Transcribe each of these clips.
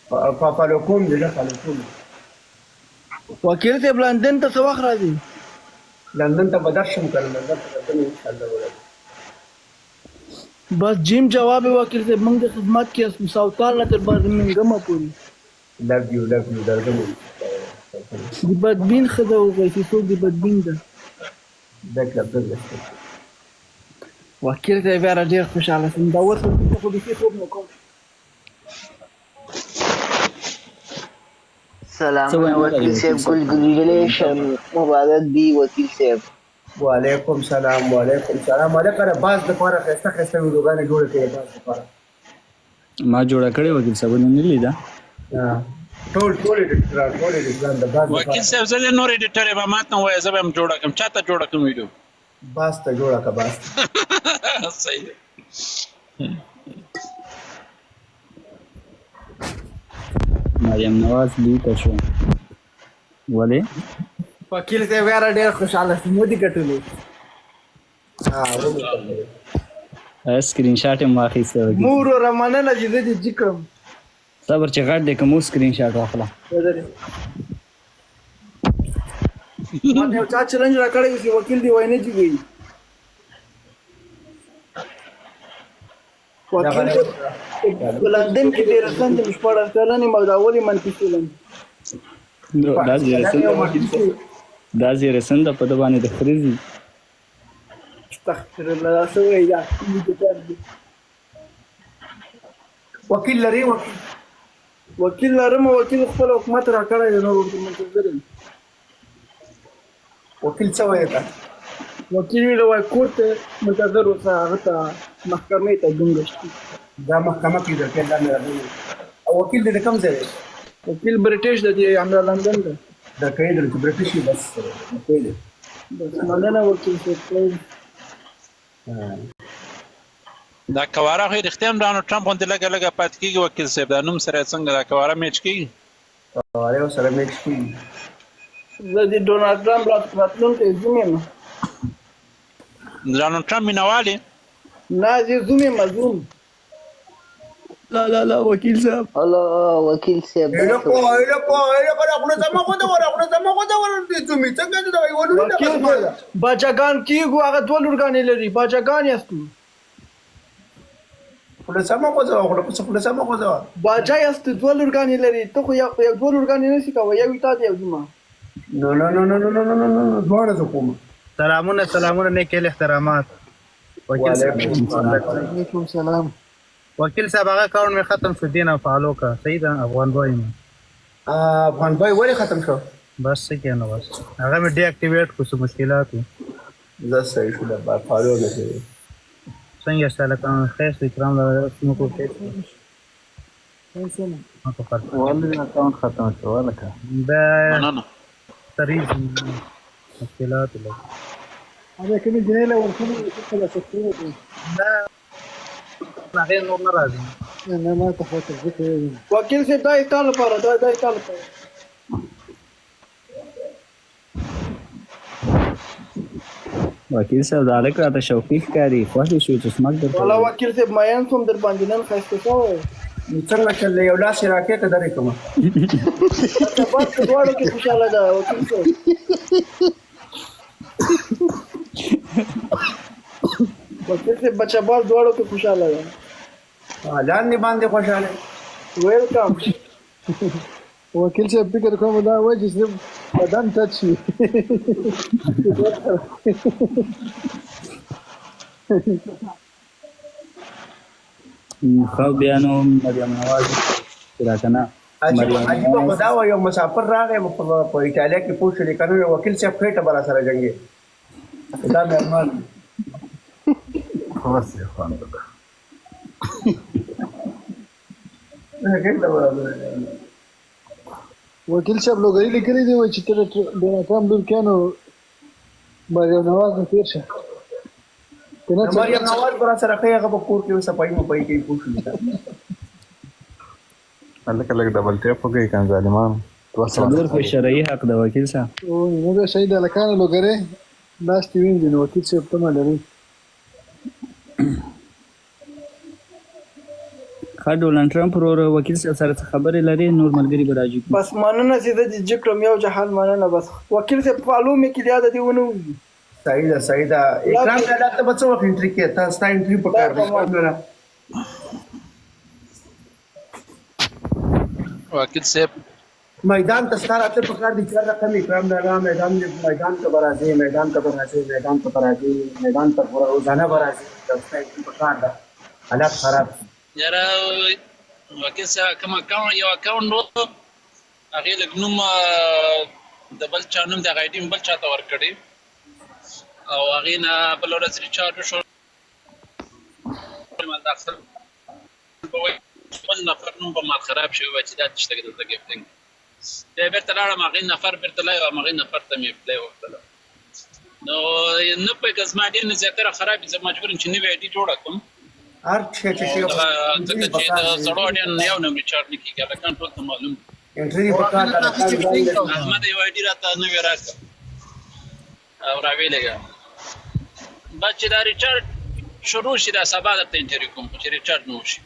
فالو کوم دې، زه فالو کوم. وکیل صاحب، لندن ته څه وخت راځي؟ لندن ته به درشم کنه، لندن ته درځم ان شاء الله ولر. بس جیم جواب وکیل صاحب، موږ د خدمت کې یاست، ساوتال نه تر برمنګمه پورې. لو یو، لو یو، درځم. د بدبین ښځه وغواړي چې څوک د بدبین ده. بیک لپ. وکیل صاحب، یاره ډېر خوشحاله شوم، دا اوس خو بیخي خوب نه کوم. سلام وکیل صاحب، ګل ګریجولیشن مبارک دی وکیل صاحب. وعلیکم سلام، وعلیکم سلام. هلکه د باز دپاره ښایسته ښایسته ویډیوګانې جوړې کړې باز دپاره. ما جوړه کړې وکیل صاحب، نه لیده. ټول ټول ایډیټران، ټول ایډیټران د باز. وکیل صاحب، زه د نور ایډیټر به ماته وایي، زه به هم جوړه کړم. چاته جوړه کړم ویډیو؟ باز ته جوړه که، باز. صحیح ده. مریم نواز لیکه شو ولې؟ وکیل صاحب، یاره ډېر خوشحاله شوم، ودې ګټلو. ها. سکرین شاټ یې واخیسته وکیل. مور وروره، مننه چې زه دې جي کړم. صبر چې غټ دی، که مو سکرین شاټ واخله. ماته یو چا چلنج راکړی چې وکیل دی وای نه جګوي. وکیل په لندن کې ډېر سن د 16 کلن یم او دا ولې منفي شولم؟ نو دا زیره سند وکیل صاحب، دا زیره سند په د باندې د خريزي. استغفر الله، دا څه وایي دا کار دی؟ وکیل لري وکیل؟ وکیل لرم، وکیل خپل حکومت راکړی دی، نور ورته منتظر یم. وکیل څه وایي تا؟ وکیل ویل وای کور ته منتظر اوسه، هغه ته محکمې ته ګونګ شي. دا محکمه کې ده، دا مې راغلی. او وکیل دې د کوم ځای دی؟ وکیل برټش دی، همدا لندن دی. دا کوي چې برټش یې، بس کوي دی. بس مننه وکیل صاحب. دا کواره خو رښتیا هم ډانلډ ټرمپ غوندې لږه لږه پاتې کېږي وکیل صاحب. دا نوم سره څنګه دا کواره میچ کېږي؟ کواره سره میچ کېږي. زه د ډونالډ ټرمپ راتلونکی زوم یم. ډانلډ ټرمپ مینهوال یې؟ نه، زه زوم یم، زوم. لا لا لا، وکیل صاحب. الله وکیل صاحب. هله په هله په هله په خپل زما خو دا ور خپل زما خو دا ور دې زومی څنګه دا یو لور؟ وکیل صاحب، باچاګان کیږو، هغه دوه لورګانې لري، باچاګان یاستو. خپل سم خو دا خپل خپل سم خو دا. باچا یاست، دوه لورګانې لري، ته خو یو دوه لورګانې نشي کوي، یو تا دی یو زما. نو نو نو نو نو نو نو نو، دواړه زه کوم. سلامونه سلامونه، نیک احترامات وکیل صاحب. وعلیکم سلام. وکیل صاحب، هغه اکاونټ مې ختم شو دینه، فالو کا، صحیح ده، افغان بوی مې. افغان بوی ولې ختم شو؟ بس څه کینو، بس هغه مې ډي اکټیویټ کو، څه مشکلات وو. زه صحیح شو، دا فالو نه کوي. څنګه یاست هلکانو؟ خیر اکرام له نو کو خیر. ولې اکاونټ ختم شو ولکه؟ دا مننه. تریز مشکلات لري. هغه کومې جنۍ له ورکړي چې خلاص کړی؟ نه، هغې نور نه راځي. نه، ما ته خو ته ځکه. وکیل صاحب، دا یې ستا لپاره، دا یې ستا لپاره. وکیل صاحب، دا هلک راته شوقي ښکاري، خوښ شو چې سمک درته. والله وکیل صاحب، مین شوم در باندې، نن ښایسته شوی. نو څنګه چل دی؟ یو لاس یې راکې که درې کومه؟ بس په دواړو کې خوشحاله ده وکیل صاحب. وکیل صاحب، بچه باز دواړو کې خوشحاله ده. لاندې باندې خوشحاله. ویلکم. وکیل صاحب، فکر کوم دا وایي چې صرف بدن ټچ شي. خو بیا نو مریم نواز راکنه. عجیب عجیب خدا و، یو مسافر راغی په ایټالیا کې، پوه شو کنه، وکیل صاحب خېټه به را سره جنګي، دا مې ارمان دی. خلاص یې خوند ده. خېټه به را سره جنګي. وکیل صاحب، لوګري لیکلي دی چې ته د ډونالډ ټرمپ لور کینو، مریم نواز نه تیر شه کنه. مریم نواز به را سره ښه، هغه به کور کې صفایي مفایي کوي، پوه شو. هلکه لږ ډبل ټیپ وکړئ کنه ظالمانو، 200. څلور خو شرعي حق ده وکیل صاحب. او نو بیا شهید هلکانو، لوګرې لاس دې وینځي، نو وکیل صاحب تمه لري. ښه ډونالډ ټرمپ ورور وکیل صاحب سره څه خبرې لرې؟ نور ملګري به راجیګ کړو. بس مننه چې زه دې جګ کړم یو جهان مننه بس وکیل صاحب فالو مې کې یاده دې ونه وځي. صحیح ده، صحیح ده. اکرام لالا، ته به څه وخت انټري کې؟ تا ستا انټري پکار دی، اکرام لالا. وکیل صاحب، میدان ته ستا راته پکار دي. چار رقم اکرام لالا میدان میدان ته به راځې، میدان ته به راځې، میدان ته به راځې، میدان ته خو روزانه به راځې. دا ستا انټري پکار ده، حالات خراب دي. یاره وکیل صاحب، کوم اکاونټ، یو اکاونټ و، هغې لږ نوم د بل چا نوم، د هغه آی ډي بل چا ته ورکړې او هغې نه بله ورځ ریچارج وشو. دا خپل بل نفر نوم به مال خراب شوی وای چې دا څه شته دلته ګفټینګ. بیا بېرته لاړم، هغې نفر بېرته لاړم، هغې نفر ته مې اپلای وکړله. نو نه پوهېږم، زما ډېر نه زیاتره خراب دي، زه مجبور یم چې نوې آی ډي جوړه کړم. هر څه چې شي ځکه چې د زړو اډیانو یو نم ریچارج نه کېږي، هلکان ټول ته معلوم دي. انټري پکار ده. احمد، یو آی ډي راته نوې راکړه او راویې لېږه. بس چې دا ریچارج شروع شي، دا سبا درته انټرویو کوم، خو چې ریچارج نه وشي.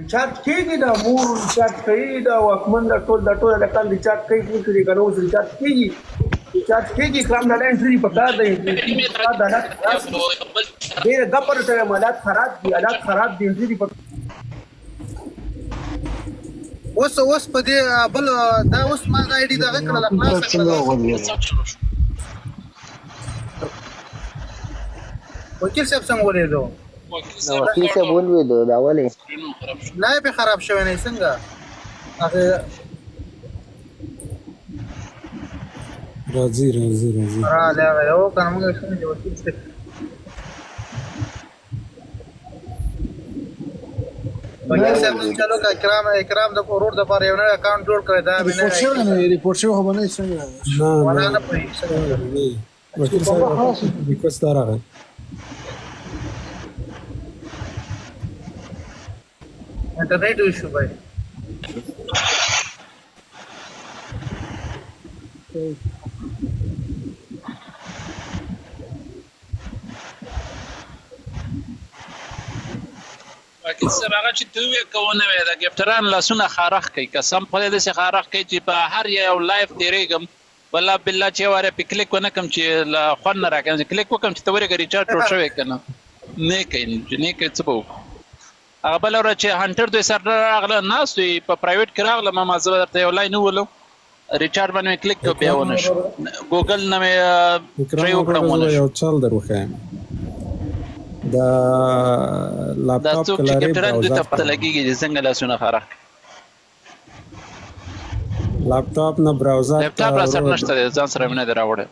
ریچارج کېږي، دا مور ریچارج کوي، دا واکمن، دا ټول، دا ټول هلکان ریچارج کوي. پوه شوې که نه؟ اوس ریچارج کېږي، ریچارج کېږي. اکرام لالا، انټري پکار دی، انټري پکار ده. حالات خراب دي، ډېره ګپه درته وایم. حالات خراب دي، حالات خراب دي، انټري پکار. اوس په دې بل دا اوس ما دا آی ډي دغه کړله، خلاصه کړله. وکیل صاحب څنګه ولېدو؟ وکیل صاحب ولوېدو، دا ولې؟ نه په خراب شوی نه، څنګه هغه؟ راځي راځي راځي. را لغه یو کنه، موږ څنګه دی وکیل صاحب؟ وکیل صاحب، چلو کا اکرام، اکرام د ورور د پاره یو نوی اکاونټ جوړ کړی دا مې ریپورټ شوی نه؟ ریپورټ شوی خو به نه څنګه؟ نه. ولا نه. نه پوهېږي څنګه. وکیل صاحب، ریکوست دا راغی. انټرنیټ ایشو بای. وکیل صاحب، هغه چې ته وې کوونه وې، د ګفټران لاسونه خارښ کوي، قسم خدای داسې خارښ کوي چې په هر یو لایف تېرېږم، والله بالله چې واره په کلیک ونه کوم چې لا خوند نه راکوي. چې کلیک وکم چې ته ورېږه ریچارج ټوټ شوی که نه، نه کوي چې نه کوي. څه به وکړو؟ هغه بله ورځ چې هانټر دوی سره راغله، ناست وي په پرایویټ کې راغله، ما زه به درته یو لاین وولم، ریچارج باندې مې کلیک کړ، بیا ونه شو. ګوګل نه مې اکرام ټرای وکړم، ونه وروره، شو. یو چل در وښایم دا دا لاپټاپ څوک چې کلرې ګفټران دوی ته براوزر پته لګېږي چې څنګه لاسونه خارښ کوي. لاپټاپ نه براوزر ته لپټاپ را سره وروره. نشته دی، ځان سره مې نه دی راوړی.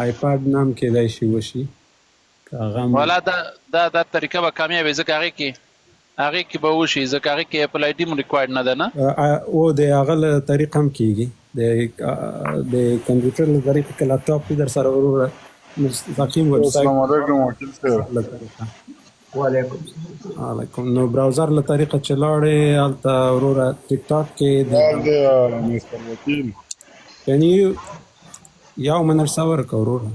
آیپاد نام کېدای شي وشي که هغه هم. والا دا طریقه به کامیابې، ځکه هغې کې به وشي، ځکه هغې کې اپل آی ډي مو ریکوایرډ نه ده نه؟ او د هغه له طریق هم کیږي، د کمپیوټر له طریقې که لپټاپ وي در سره وروره، مستقیم ویب سایټ. السلام علیکم وکیل صاحب. له طریقه. وعلیکم. علیکم. نو براوزر له طریقه چې لاړې، هلته وروره ټیک ټاک کې د کار دی مستر وکیل. Can you یو منټ صبر که وروره.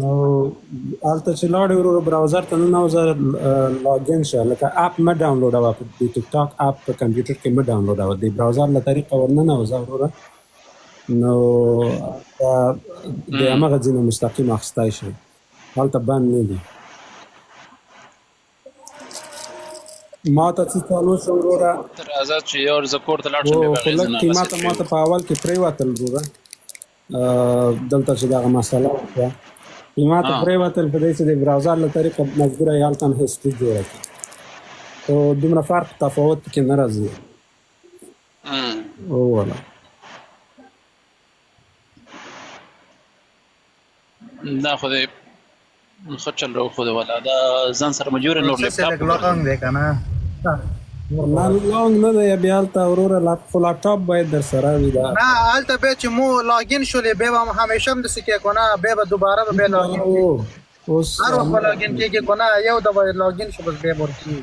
نو هلته چې لاړې وروره، براوزر ته ننوځه، لاګین شه، لکه اپ مه ډاونلوډوه، د ټیک ټاک اپ په کمپیوټر کې مه ډاونلوډوه، د براوزر له طریقه ورننوځه وروره. نو د همغه ځینې مستقیم اخیستی شي، هلته بند نه دي. ما ته څه چالو شو وروره؟ ته راځه چې یو زه کور ته لاړ شم، بیا و به خو هغې لږ ځینې قیمته هغسې ما ته په اول کې پرېوتل وروره. دلته چې دغه مسله وشوه، قیمته پرېوتل په دې چې د براوزر له طریقه مجبوره یې هلته هم هیسټري جوړه کړي، خو دومره فرق تفاوت پکې نه راځي. او ولا دا خو دې ښه چل راوښوده، ولا دا ځان سره مجبور نور پروسس یې لپټاپ لږ لانګ دی که نه؟ نه، لانګ نه دی بیا هلته وروره، خو لپټاپ باید در سره وي دا. نه، هلته بیا چې مو لاګین شولې، بیا به همیشه هم داسې کې که نه؟ بیا به دوباره به بیا لاګین او اوس هر وخت به لاګین کېږي که نه؟ یو دفعه لاګین شو بس بیا به ورکېږي؟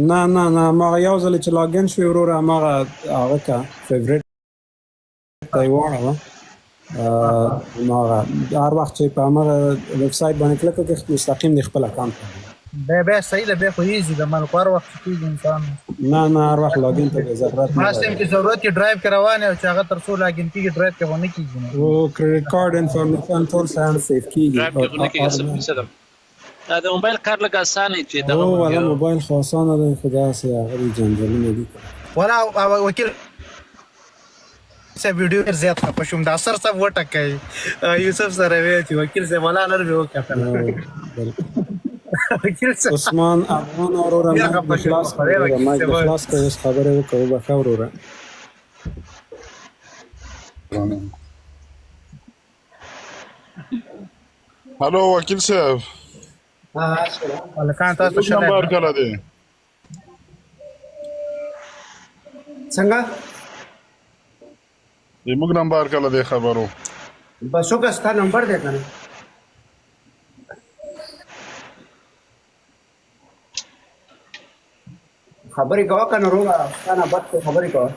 نه نه نه، هماغه یو ځل چې لاګین شوې وروره، هماغه هغه که فیوریټ ته یې واړوه. هماغه هر وخت چې په هماغه ویب سایټ باندې کلیک وکړې مستقیم د خپل اکاونټ ته. بیا بیا صحیح ده، بیا خو ایزي ده، مال خو هر وخت کېږي انسان. نه نه، هر وخت لاګین ته به ضرورت نه ما سیم لري. کې ضرورت یې ډرایو کې روان او چې هغه تر څو لاګین کېږي، ډرایو کې خو نه کېږي نو. او کریډټ کارت انفارمیشن ټول شیان سیف کیږي. ډرایو کې خو نه کېږي 100%. دا د موبایل کار لږ اسانه دی چې دغه او والا مونږ موبایل خو اسانه دی، خو داسې هغه دي جنجالونه دي. ولا وکیل صاحب ویډیو ډېر زیات خفه شوم، دا سر صاحب وټکای یوسف سره وی چې وکیل صاحب ولا نر به وکتل. بالکل. وکیل صاحب عثمان افغان وروره، ډېر مایک خفه دې شوم خلاص کړه خدای وروره، وکیل مایک دې صاحب. خلاص کړه، اوس خبرې وکړه، وبخښه وروره. هلو وکیل صاحب. هلکان تاسو زموږ ښه نمبر کله دی؟ څنګه؟ زموږ نمبر کله دی خبرو؟ بس وکړه، ستا نمبر دی کنه. خبرې کوه کنه روغه، ستا نه بد څه، خبرې کوه.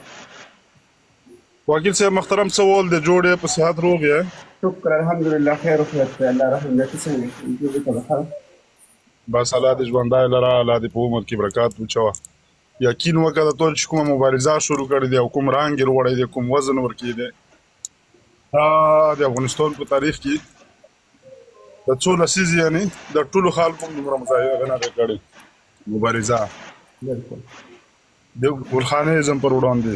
وکیل صاحب محترم، څه ول دی، جوړ یې، په صحت روغ یې؟ شکر الحمدلله، خیر او خیرت دی، الله رحم دی. ته څنګه یې؟ جوړ ته بخیر. بس الله دې ژوندی لره، الله دې په عمر کې برکات وچوه. یقین وکړه د ټول چې کومه مبارزه شروع کړې دی او کوم رنګ یې وروړی دی، کوم وزن ورکړي دی، دا د افغانستان په تاریخ کې د څو لسیزې، یعنی د ټولو خلکو دومره مظاهره نه ده کړې مبارزه. بالکل. د ګلخانیزم پر وړاندې.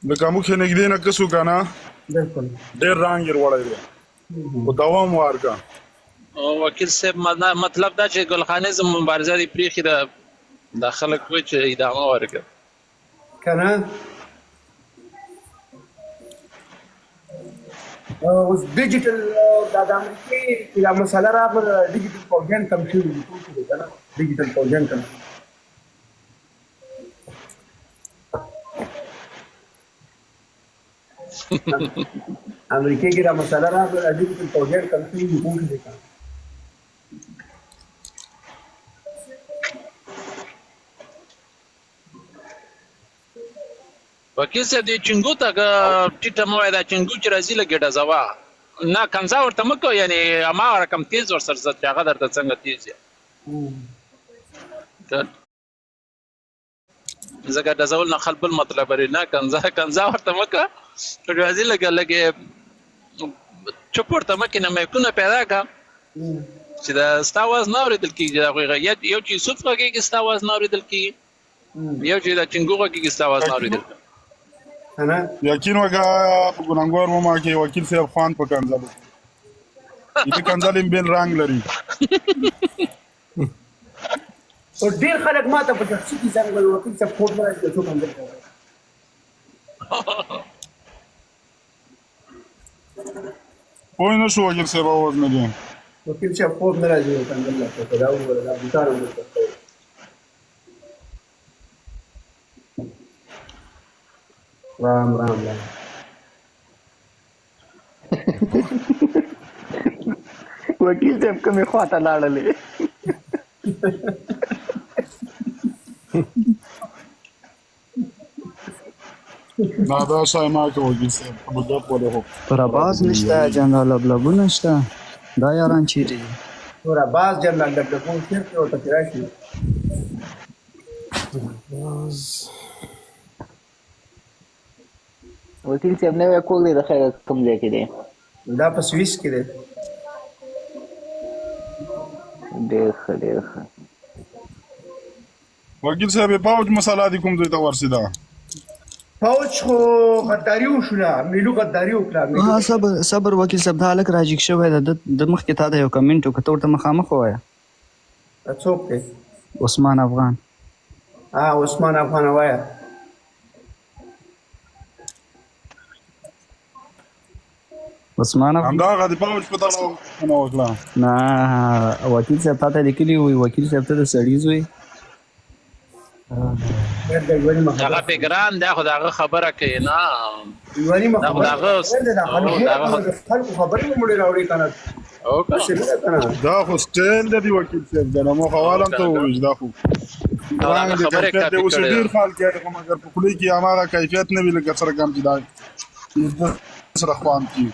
لکه موږ یې نږدې نه کسو که نه. بالکل. ډېر رنګ یې وروړی دی، خو دوام ورکړه. وکیل صاحب، مطلب دا چې ګلخانیزم مبارزه دې پرېښې ده، دا خلک وایي چې ادامه ورکړه. کنه اوس ډیجیټل، دا د امریکې چې دا مسله راغله، ډیجیټل فوجیان کم شوي دي، پوه شوې که نه؟ ډیجیټل فوجیان کم شوي. امریکې کې دا مسله راغله، ډیجیټل فوجیان کم شوي دي، پوه شوې که نه؟ وکیل صاحب، دې چنګو ته که ټیټه مه وایه، دا چنګو چې راځي لږ یې ډزوه، نه کنځا ورته مه کوه، یعنې هماغه رقم تیز ورسره ځه چې هغه درته څنګه تیز یې، ځکه ډزول نه خلک بل مطلب لري. نه کنځا کنځا ورته مه کوه، راځي لږه لږ چوپ ورته مه کښېنه، میکونه پیدا کړه چې دا ستا اواز نه اورېدل کېږي. د هغوی یو چې یوسف غږېږي ستا اواز نه اورېدل کېږي، یو چې دا چنګو غږېږي ستا اواز نه اورېدل کېږي. یقین وکړه په ګناهګار و ما کې وکیل صاحب خوان په کنځل، دې کنځل هم بل رنګ لري. او ډیر خلک ما ته په شخصي کې زنګ وهي، وکیل صاحب خوب نه راځي، څو کنځل کوي. پوه نه شو وکیل صاحب، اواز نه دی. وکیل صاحب خوب نه راځي، کنځل راته دا وګوره، دا بوټان وګوره. رام رام رام. وکیل صاحب کومې خواته لاړلې؟ نه دا شای ما کې وکیل صاحب په ګپ ولې هو. پر عباس نشته، جنرال لبلبو نشته، دا یاران چیرې دي؟ نور عباس، جنرال لبلبو چېرته ورته چې راشي. باز. وکیل صاحب، نوی کور دی د خیره کوم ځای کې دی؟ دا په سویس کې دی. ډېر ښه، ډېر ښه. وکیل صاحب، پوج مسله دې کوم ځای ته ورسېده؟ پوج خو غداري وشوله، میلو غداري وکړه میلو. ها صبر صبر وکیل صاحب، دا هلک راجیګ شوی ده، د مخکې تا ته یو کمنټ وکړ، ته ورته مخامخ ووایه. دا څوک دی؟ عثمان افغان. ها عثمان افغان، وایه. عثمان افغان. همدغه د پوج په تړاو پوښتنه وکړه. نه وکیل صاحب تا ته لیکلي وي، وکیل صاحب ته د سړي زوی. هغه په ګران دی، خو د هغه خبره کوي نه. یوه نیمه دا خو د خبره هغه ده، خلکو خبرې مو مړې راوړې که نه؟ او که داسې نه ده که نه؟ دا خو سټایل دی وکیل صاحب کنه، مو خو حوالم ته وویل دا خو. او رنګ هغه دی خبره کیفیت دی کاپي اوس کړې ډیر ده. خلک یې خو مګر په خولې کې هماغه کیفیت نه وي لکه څرنګه چې دا سره خوان کی.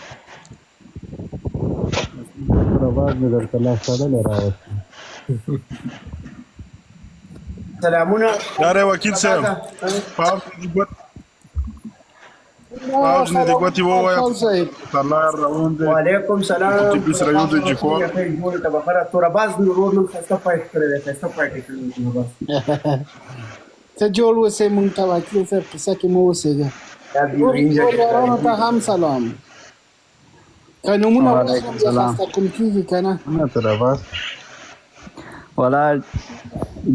رواج مې درته لاس تړلی راوستی. سلامونه. یاره وکیل صاحب، پاو دې ګوت پاو دې ګوتې ووایا، تلار روان دی. وعلیکم سلام. چې پس رايو د جکو جوړ ته بخره تور باز نور نن خسته پایټ کړی دی، خسته پایټ کړی دی تور باز. ته جوړ اوسې مونږ ته وکیل صاحب، قصه کې مو اوسېږه. دا بی نور رینجر نور یارانو ته هم سلام. که نومونه وعلیکم واخلم بیا سلام. خسته کوم کېږي که نه؟ نه تر عباس ولا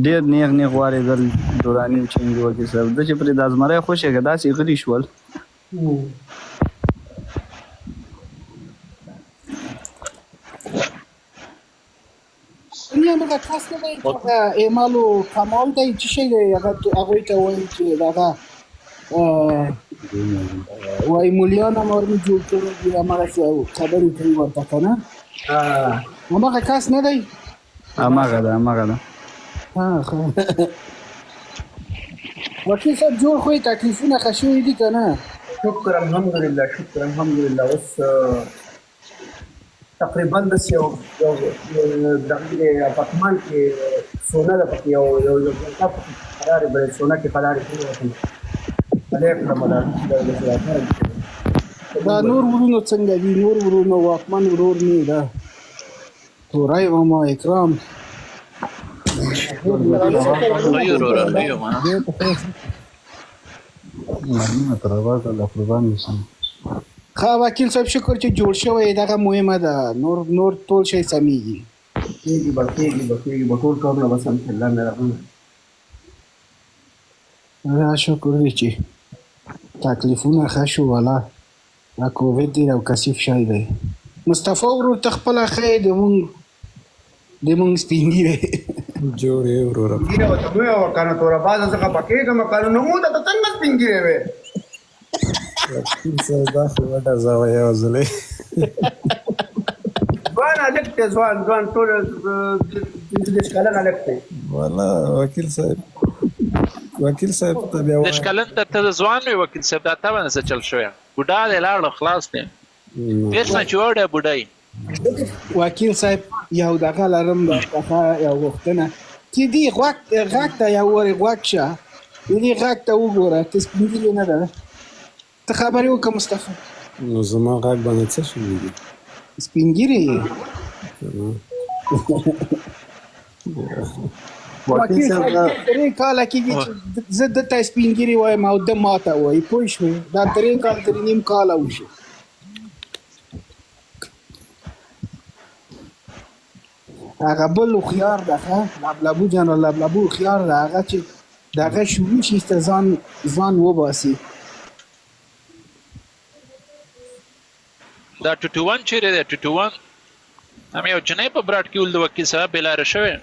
ډېر نیغ نیغ واریدل دوراني او چنګي وکیل صاحب، ده چې پرې دا زمری خوشې که داسې غلي شول. دنیا هغه کس نه دی چې هغه اعمال او کمال دی، چې شی دی هغه هغوی ته وایي چې دغه وایي مولیان هم ورنه جوړ کړي دي، هماغسې خبرې کوي ورته که نه؟ هماغه کس نه دی؟ هماغه ده، هماغه ده. ها ښه. وکیل صاحب جوړ خو یې تکلیفونه ښه شوي دي که نه؟ شکر الحمدلله، شکر الحمدلله. اوس تقریبا داسې یو یو دغه اپارتمان کې سونه ده پکې، یو یو یو ګنټه پکې قرارې بلې سونه کې قرارې کړې وه، بلې کړم دا. دا نور ورونو څنګه دي؟ نور ورونو، واکمن ورور مې ده، توری ماما اکرام. ښه یو وروره، ښه یو منه. مننه تر عباس، الله قربان دې شم. ښه وکیل صاحب، شکر چې جوړ شوی، دغه مهمه ده، نور نور ټول شی سمېږي. کېږي به، کېږي به، کېږي به، ټول کارونه به سم شي، الله مهربان. دا شکر دی چې تکلیفونه ښه شو. ولا دا کووید ډېر یو کثیف شی دی. مصطفی ورور ته خپله ښه یې، د مونږ سپین ږیری. جوړ یې وروره. ږیره ورته مه وایه که نه توره بازه زه خفه کېږم که نه نو مو ته څنګه سپین ږیری وې؟ وکیل صاحب دا خو وډزوه یو ځلې. ځوان هلک دی، ځوان ځوان، ټول 35 کلن هلک دی. والا وکیل صاحب، وکیل صاحب ته بیا 30 وایه. کلن ته ته ځوان وې وکیل صاحب، دا تا باندې څه چل شوی؟ بوډا دی لاړ، خلاص دی، 30 نه چې وړی بوډا یې. وکیل صاحب یو دغه لرم درڅخه یو غوښتنه چې دې غوږ غږ ته یو ورې غوږ شه، دې غږ ته وګوره، ته سپین ږیری نه ده، ته خبرې وکړه مصطفی. نو زما غږ باندې څه شوي دي؟ سپین ږیری یې. وکیل وکیل صاحب صاحب 3 کاله کېږي چې زه ده ته سپین ږیری وایم او ده ماته وایي، پوه شوې؟ دا 3 کال 3.5 کاله وشو. هغه بل هوښیار ده، ښه لبلبو جنرال لبلبو هوښیار ده، هغه چې دغه شروع شي ته ځان ځان وباسي. دا ټوټو ون چیرې دی؟ ټوټو ون هم یو جنۍ په براټ کې ولد وکیل صاحب بلاره شوی.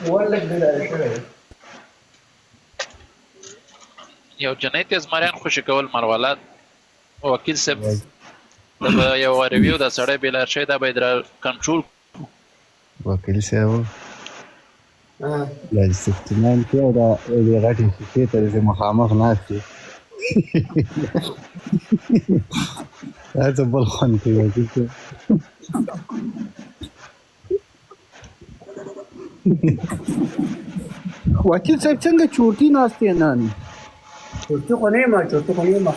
ون لږ بېلاره شوی. یو جنۍ ته زمریان خوشې کول مروالات. وکیل صاحب دا به یو ریویو دا سړی بلار شوی، دا باید را کنټرول. وکیل صاحب دا 69 کې او دا دې غټې شیشې ته داسې مخامخ ناست یې، دا څه بل خوند کوي وکیل صاحب. وکیل صاحب څنګه چورتي ناست یې نن؟ چورتي خو نه یم، چورتي خو نه یم.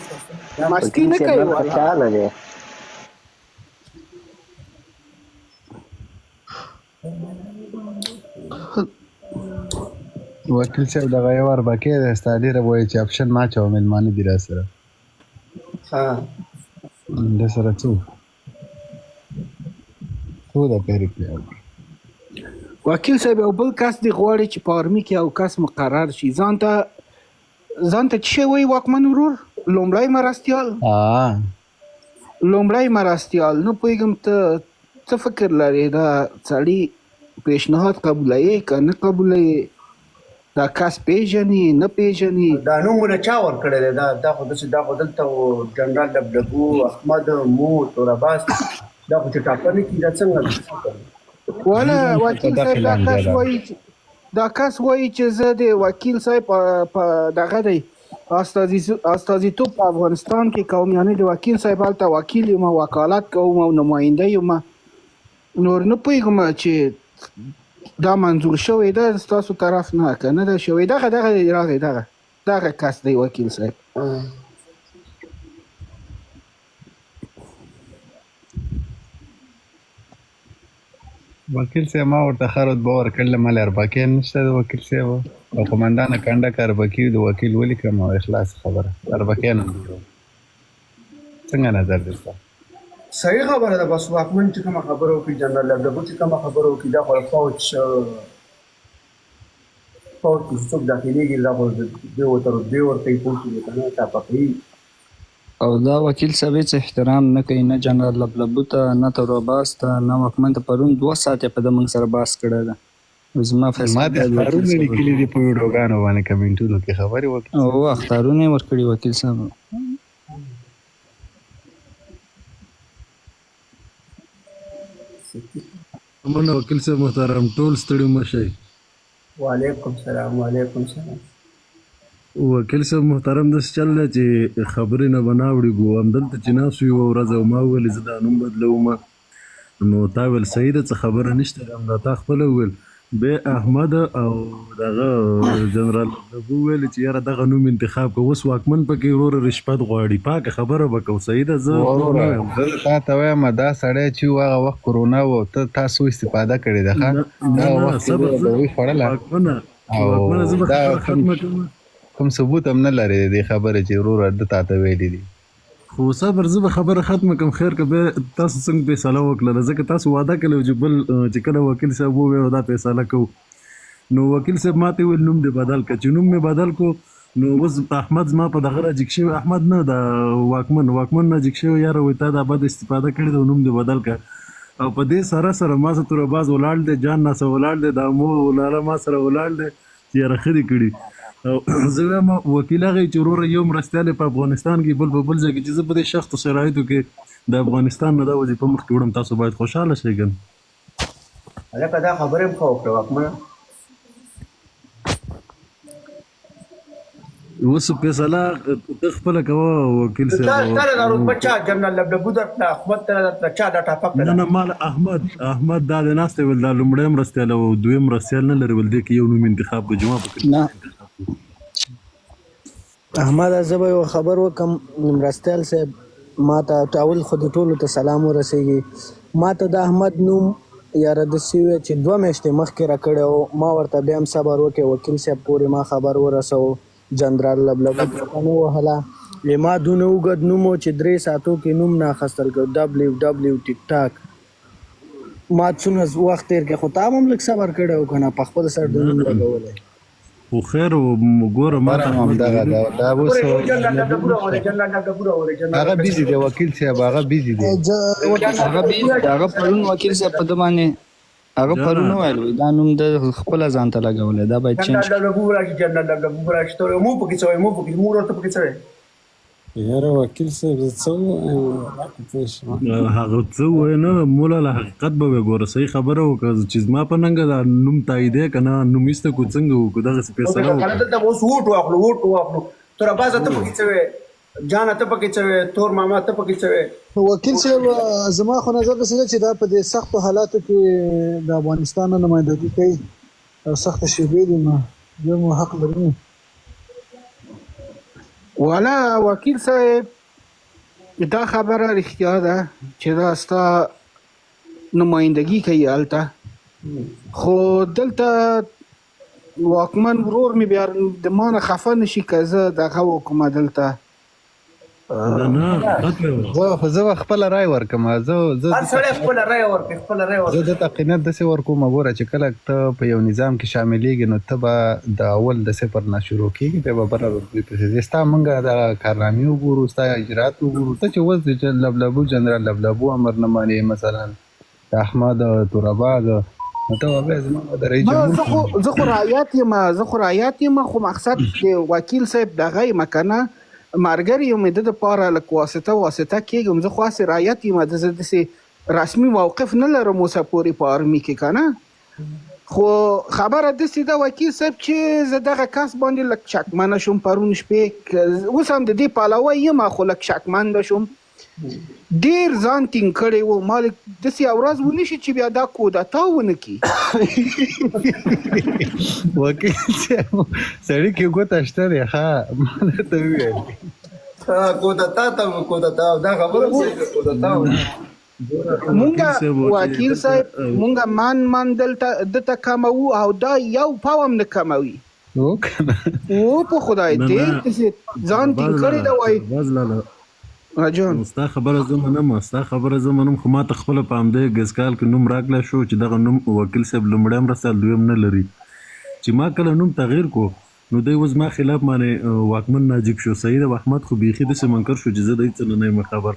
مستي وکیل نه صاحب کوي نن والا. خوشحاله دی. وکیل صاحب دغه یو اربکی دی ستا، ډېره وایي چې اپشن ما چوه، مېلمانه دي راسره. ها ده سره څو څو د پیرې پلی وکړ. وکیل صاحب یو بل کس دی غواړي چې په آرمي کې یو کس مقرر شي، ځان ته ځان ته څه شی وایي واکمن ورور؟ لومړی مرستیال؟ لومړی مرستیال. نه پوهېږم ته څه فکر لرې، دا سړي پیشنهاد قبولوې که نه قبولوې؟ دا کس پیژني نه پیژني؟ دا نومونه چا ورکړی دی؟ دا دا خو داسې دا خو دلته و جنرال لبلبو احمد مو تورباز، دا خو چې ټاپه نه کړي دا څنګه؟ والا په وکیل دغه صاحب دا لانجه کس ده. وایي چې دا کس وایي چې زه د وکیل صاحب په دغه دی استازیتوب په افغانستان کې کوم، یعنی د وکیل صاحب هلته وکیل یم، وکالت کوم او نماینده یم. نور نه پوهېږم چې دا منظور شوی ده ستاسو طرف نه که نه ده شوی. دغه دغه راغی، دغه دغه کس دی وکیل صاحب. وکیل صاحب ما ورته ښه رتبه ورکړله، ما له اربکیان نشته د وکیل صاحب او قومندان کنډک اربکي د وکیل ولیکم او اخلاص خبره اربکیان هم جوړوم. څنګه نظر دی ستا؟ صحیح خبره ده. بس واکمن چې کومه خبره وکړي، جنرال لبلبو چې کومه خبره وکړي، دا خو د فوج فوج کې چې څوک داخلېږي دا خو دوی ورته رتبې ورکوي، پوه شوې که نه، ټاپه کوي. او دا وکیل صاحب هیڅ احترام نه کوي، نه جنرال لبلبو ته، نه تر عباس ته، نه واکمن ته. پرون 2 ساعته په ده موږ سره بحث کړی ده. زما ما فیصله د باید وکیل اخطارونه صاحب لیکلي وکړي. دي په ویډیوګانو باندې کمنټونو کې خبرې وکیل او صاحب. اخطارونه یې ورکړي وکیل صاحب. مننه وکیل صاحب محترم، ټول ستړي مه شئ. وعلیکم سلام، وعلیکم سلام. وکیل صاحب محترم، داسې چل دی چې خبرې نه به نه اوړېږو. همدلته چې ناست وو یوه ورځ او ما وویل زه دا نوم بدلوم، نو تا ویل صحیح ده، څه خبره نشته ده. همدا تا خپله وویل. بیا احمد او دغه جنرال لبلبو وویل چې یاره دغه نوم انتخاب که، اوس واکمن پکې وروره رشوت غواړي. پاکه خبره به کوو، صحیح ده، زه دروغ نه وروره وایم. زه تا ته وایم دا سړی چې و هغه وخت کرونا و، ته تاسو استفاده کړې ده ښه؟ نه نه دغه نه وخت کې صبر، وروره زه ډوډۍ خوړله واکمنه او واکمنه زه به دا خبره کوم ختمه کړم. کوم ثبوت هم نه لري د دې خبرې چې وروره ده تا ته ویلي دي. خو صبر، زه به خبره ختمه کړم. خیر که بیا تاسو څنګه فیصله وکړله، ځکه تاسو وعده کړې وه چې بل چې کله وکیل صاحب وویل دا فیصله کوو، نو وکیل صاحب ماته وویل نوم دې بدل کړه. چې نوم مې بدل کو نو اوس احمد زما په دغه راجیګ شوی، احمد نه دا واکمن، واکمن راجیګ شوی، یاره وایي تا دا بد استفاده کړې ده او نوم دې بدل کړه. او په دې سره سره ما سره تور باز ولاړ دی، جان ناسه ولاړ دی، دا مو لالا ما سره ولاړ دی چې یاره ښه دې کړي. او زه وایم وکیل هغه چې وروره یو مرستیال یې په افغانستان کې بل په بل ځای کې، چې زه په دې شختو شرایطو کې د افغانستان نه دا وظیفه مخکې وړم، تاسو باید خوشحاله شئ که نه؟ هلکه دا خبره هم ښه وکړه واکمنه. اوس فیصله ته خپله کوه وکیل نو چا صاحب. چا دا رتبه چا جنرال لبلبو درکړه، احمد ته درکړه، چا دا ټاپک ته نه نه درکړه؟ مال احمد احمد دا د ناست ویل دا لومړی مرستیال او دویم مرستیال نه لري، ول دې کې یو نوم انتخاب کړو، جمعه پکې نه انتخاب کړو. احمد زه به یو خبر وکم مرستیال صاحب، ما ته اول خو د ټولو ته سلام ورسیږي. ما ته د احمد نوم یاره داسې وویل چې 2 میاشتې مخکې راکړی و، ما ورته بیا هم صبر وکړ، وکیل صاحب پورې ما خبر ورسوو، جنرال لبلبو ټپه نه وهله. ما دونه اوږد نوم و چې 3 ساعتو کې نوم نه اخیستل کېد، WW ټیک ټاک. ما څونه وخت تېر کړ، خو تا هم لږ صبر کړی و که نه، په خپل سر د نوم لګولی. خو خیر ګوره ما ته خبره هم احمد همدغه ویلي ده، دا اوس ګوره یو جنرال لبلبو راولئ، جنرال لبلبو راولئ، جنرال هغه لبلبو بیزي دی وکیل صاحب، هغه بیزي دی. وکیل صاحب هغه بیز هغه پرون وکیل صاحب په ده باندې هغه پرون جانا وویل وایي دا نوم ده خپله ځان ته لګولی، دا باید چینج جنرال کړي. لبلبو راشي، جنرال لبلبو راشي. ته مو پکې څه وایې؟ مو پکې مو ورته پکې څه وایې؟ یاره وکیل صاحب زه څه ووایم، راته پوه شم. هغه څه وایي نه مولا له حقیقت به وې ګوره صحیح خبره وکړه چې زما په ننګه دا نوم تاییدې که نه، نوم ایسته کو څنګه وکړو دغسې نو فیصله کنه وکړه. دلته به اوس ووټ واخلو، ووټ واخلو. تور عباسه ته پکې څه وایې؟ جانه ته پکې څه وایې؟ تور ماما ته پکې څه وایې؟ وکیل صاحب زما خو نظر داسې ده چې دا په دې سختو حالاتو کې د افغانستان نه نمایندګي کوي او سختې شیبې دي، نو دوی مو حق لري. والا وکیل صاحب دا خبره رښتیا ده چې دا ستا نمایندګي کوي هلته، خو دلته واکمن ورور مې بیا د ما نه خفه نشي که زه دغه وکړم دلته. نه نه حقیقت وایه. زه خو زه به خپله رای ورکم، زه زه هر د ته سړی خپله رایه ورکوي، خپله رایه زه ورکوي. د ته قناعت داسې ورکوم ګوره چې کله ته په یو نظام کې شاملېږي نو ته به د اول د صفر نه شروع کېږي، بیا به بله رتبې پسې ځې. ستا موږ دغه کارنامې وګورو، ستا اجرات وګورو، ته چې اوس د لبلبو جنرال لبلبو امر نه منې مثلا د احمد توراباز، نو ته به بیا زما د رئیس نه جمهور زه خو زه خو رعیت یم، زه خو رعیت یم، خو مقصد د وکیل صاحب دغه یم که نه مرګری یم، د دپاره لږ واسطه واسطه کېږم. زه خو هسې رعیت یم، زه داسې رسمي موقف نه لرم اوسه پورې په آرمي کې که نه. خو خبره داسې ده وکیل صاحب چې زه دغه کس باندې لږ شکمنه شوم پرون شپې، اوس هم د دې پلوی یم خو لږ شکمنده شوم. ډیر ځان ټینګ کړی وو، ما داسې یو ورځ ونه شي چې بیا دا کودتا ونه کړي. وکیل صاحب سړي کې ګوته شته دی ښه ما درته وویل. کودتا ته کودتا دا خبره صحیح ده کودتا. مونږ وکیل صاحب مونږ من من دلته دته کموو او دا یو پاو هم نه کموي. وو کنه وو په خدای ډیر ځان ټینګ کړی دا وای. جان ستا خبره زه منم، ستا خبره زه منم، خو ما ته خپله په همدې ګزکال کې نوم راکړی شو چې دغه نوم وکیل صاحب لومړی مرستیال دویم نه لري. چې ما کله نوم تغیر کو نو دی اوس زما خلاف باندې واکمن ناجیب شو. سعید او احمد خو بیخي داسې منکر شو چې زه د هیڅ نه نه یم خبر.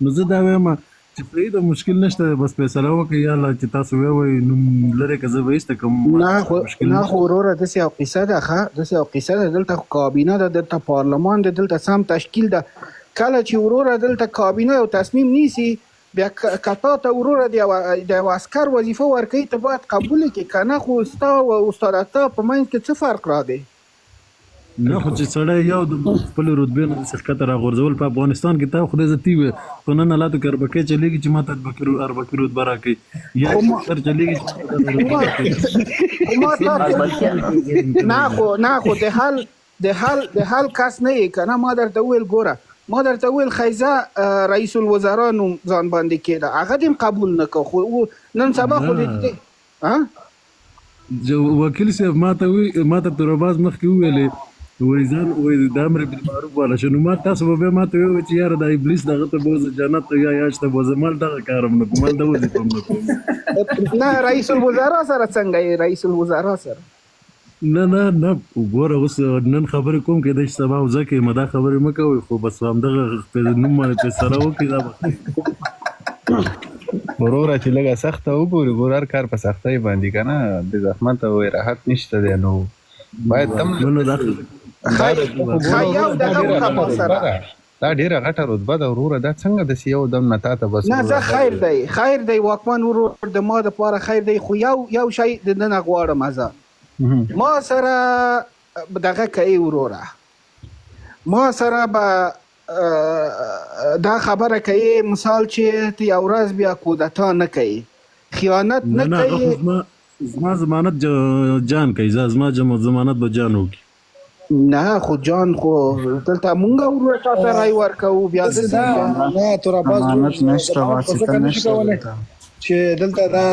نو زه دا وایم چې صحیح ده، مشکل نشته دی، بس فیصله وکړئ یاله چې تاسو ووایئ نوم لرې که زه به ایسته کوم، نه خو مشکل نه نشته. خو وروره داسې یو قصه ده ښه، داسې یو قصه ده، دلته خو کابینه ده، دلته پارلمان ده، دلته سم تشکیل ده. کله چې وروره دلته کابینه یو تصمیم نیسي بیا که تا ته وروره د یو عسکر وظیفه ورکوي ته باید قبول یې کړې، که نه خو ستا او استاد عطا په منځ کې څه فرق راغی؟ نه خو چې سړی یو د خپلې رتبې نه داسې ښکته راغورځول په افغانستان کې تا خدای زه تی وې په نن حالاتو کې اربکې چلېږي چې ماته اربکې رتبه راکړي یا سر چلېږي چې ماته دغه رتبه راکړي. نه خو نه خو د حل د حل د حل کس نه یې کنه. ما درته وویل ګوره ما درته وویل خیزه رئیس الوزرا نوم ځان باندې کېده، هغه دې هم قبول نه کړ. خو نن سبا خو دې ها وکیل صاحب ماته وی ماته تورباز مخکې وویلې وای ځان وای د امر بالمعروف والا شه، نو ما تاسو به بیا ماته وویل چې یاره دا ابلیس دغه ته بوځه جنت ته یا یاش ته بوځه، مال دغه کار هم نه کوم، مال دا وظیفه هم نه کوم. نه رئیس الوزرا سره څنګه یې رئیس الوزرا سره؟ نه نه نه وګوره اوس نن خبرې کوم کېدای شي سبا وځه کې ما دا خبرې مه کوئ، خو بس همدغه نوم باندې فیصله وکړئ دا به ښه وي. وروره چې لږه سخته وګوري ګور هر کار په سختۍ باندې که نه د زحمت او راحت نشته دی نو باید تم نه نه دا ښه یو دغه وکړه ما سره. دا ډیره غټه رتبه ده وروره دا څنګه داسې یو دم نه تاته بس نه زه خیر دی خیر دی واکمن ورور د ما د پاره خیر دی، خو یو یو شی د ننه غواړم زه ما سره دغه کوي وروره ما سره به دا خبره کوي مثال چې ته یو ورځ بیا کودتا نه کوي خیانت نه نه کوي. زما ضمانت جان کوي، زما ضمانت به جان وکړي. نه خو جان خو دلته مونږ وروره تاته رای ورکوو بیا داسې نه تور عباس امانت نشته واسطه نشته دلته چې دلته دا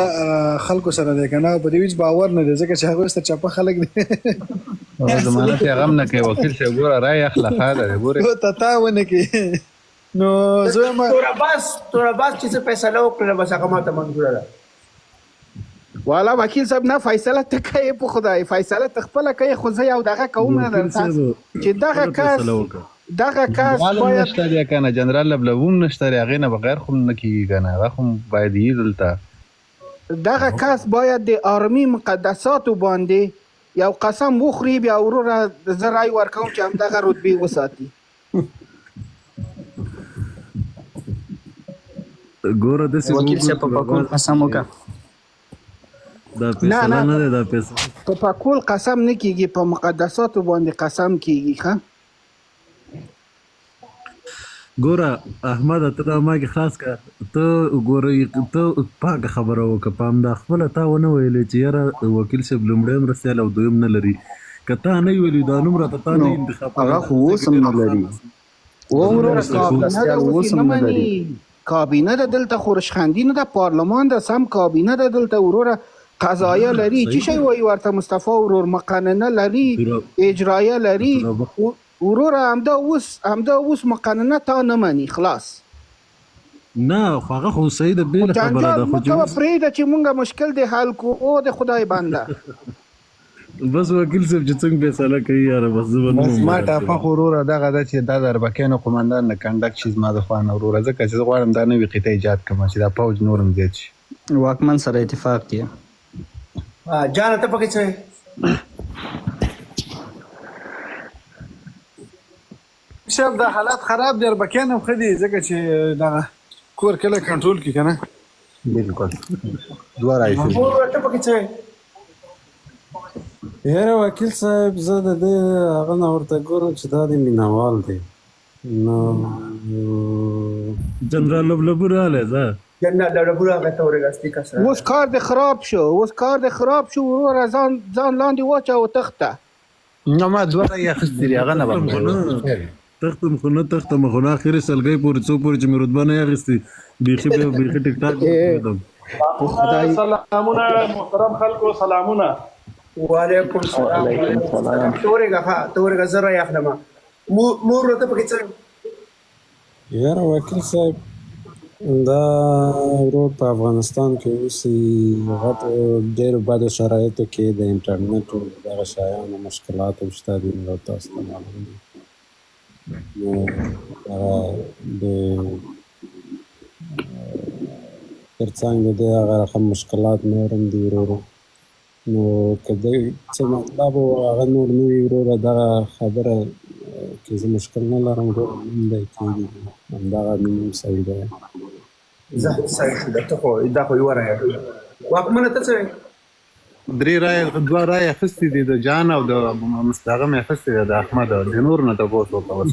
خلکو سره دی کنه په دې هیڅ باور نه دی ځکه چې هغه ستر چپه خلک دي. ضمانت یې غم نه کوي وکیل صاحب ګوره رای اخله ښه ده ګوره ته تا ونه کوي. نو زه ما تور عباس چې څه فیصله وکړله بس هغه ماته منظوره ده. والا وکیل صاحب نه فیصله ته کوې په خدای فیصله ته خپله کوې، خو زه یو دغه کوم نه درته چې دغه کس دغه کس باید نشته دی کنه جنرال لبلبوم نشته دی هغې نه بغیر خو نه کېږي کنه هغه خو باید یي دلته. دغه کس باید د آرمي مقدساتو باندې یو قسم وخوري بیا وروره زه رای ورکوم چې همدغه رتبې وساتي. ګوره داسې وکیل صاحب په پکول قسم وکړه. دا فیصله نه ده دا فیصله په پکول قسم نه کیږي په مقدساتو باندې قسم کیږي. ښه ګوره احمد ته دا ما کې خلاص که ته ګوره ته پاکه خبره وکړه په همدا خپله تا ونه ویلې چې یاره وکیل صاحب لومړی مرستیال او دویم نه لري، که تا نه ویلي دا نوم راته تا نه انتخاب هغه خو اوس هم نه لري. وروره کابینه ده اوس نه مني کابینه ده دلته خو رشخندي نه ده پارلمان ده سم کابینه ده دلته وروره قضایه لري چې شی وایي ورته مصطفی ورور مقننه لري اجرایه لري وروره همدا اوس همدا اوس مقننه تا نه مني خلاص. نه خو هغه خو صحیح ده بېله خبره جنجال ده خو مه چې کوه اوس پرېږده چې مونږ مشکل دې حل کړو او د خدای بنده. بس وکیل صاحب چې څنګه فیصله کوي یاره بس زه به بس نوم ما بدل ټاپه کړم. خو وروره دغه ده چې دا د اربکیانو قومندان نه کنډک شي زما د خوا نه وروره ځکه چې زه غواړم دا نوې قطعه ایجاد کړم چې دا پوځ نور هم زیات شي. واکمن سره اتفاق دی. جانه ته پکې څه وایې؟ صاحب دا حالات خراب دي اربکیان هم ښه دي ځکه چې دغه کور کله کنټرول کړي که نه. بالکل دوه رایې شوي. وروره ته پکې څه وایې؟ یاره وکیل صاحب زه د دې هغه نه ورته ګورم چې دا د مینوال دی نو جنرال لبلبو راغلی ځه. جنرال لبلبو راغی ته ورېږه اصلي کس راغی. اوس کار دې خراب شو اوس کار دې خراب شو وروره ځان ځان لاندې واچوه تخته. نه ما دوه رایې اخیستې دي هغه نه تختم خو نه به تختم خو نه تختم خو نه اخري سلګۍ پورې څو پورې چې مې رتبه نه اخیستې بیخي به بیخي ټیک ټاک به پرېږدم. خدای سلامونه محترم خلکو سلامونه. وعلیکم السلام وعلیکم سلام. ته ورېږه ښه ته ورېږه زه رایه اخلم مور ته پکې څه یاره وکیل صاحب دا ورور په افغانستان کې اوسي غټ ډېرو بدو شرایطو کې د انټرنیټ او دغه شیانو مشکلات هم شته دي نو تاسو ته معلوم دي نو دغه د ترڅنګ د دې هغه رقم مشکلات نور هم دي ورورو نو که د څه مطلب او هغه نور نه وي وروره دغه خبره کې زه مشکل نه لرم وروره نوم دی کېږي همدغه نوم هم صحیح دی. زه صحیح شو دا ته خو دا خو یوه رایه شوه واکمنه ته څه وایې؟ درې رایې دوه رایې اخیستې دي د جان او د مستغه مې اخیستې ده د احمد د نور نه تپوس وکړه اوس.